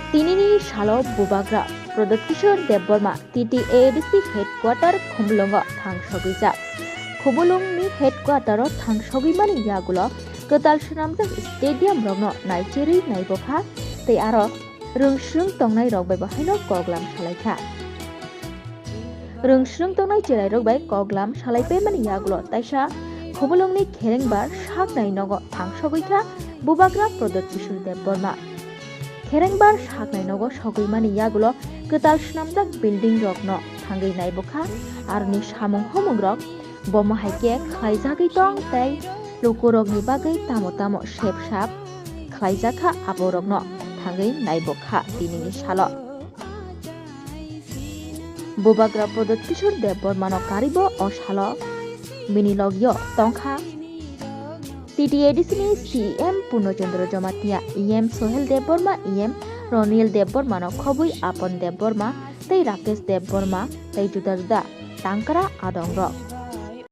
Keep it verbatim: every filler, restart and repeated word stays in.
Tinini salo Bubagra Pradyot Kishore Debbarma T T A D C headquarter Khumulwngo thangsogwijak. Khumulwngni headquartero thangsogwimani yagulo kwtal swnamjak stadium rokno naicherwi naibokha tei aro rwngswrwng tongnai rok bai bo haino koklam salaikha. Rwngswrwng tongnai cherairok bai koklam salaipaimani yagulo taisa Khumulwngni kherengbar saknai nogo thangsogwi kha Bubagra Pradyot Kishore Debbarma. Kherengbar saknai nogo sogwimani yagulo kwtal swnamjak building rokno thangwi naibokha, aroni samung humung rok bomo hai khe khlaijagwi tong tei lukurokni bagwi tamo tamo sep sap khlaijakha aborokno thangwi naibokha tinini salo. Bubagra Pradyot Kishore Debbarmano karibo o salo bini logio tongkha T T A D C ni C E M Purno Chandra Jamatia, E M Sohel Debbarma, E M Ronil Debbarmano khobwi Apon Debbarma tei Rakesh Debbarma tei juda juda tangkra adongrok.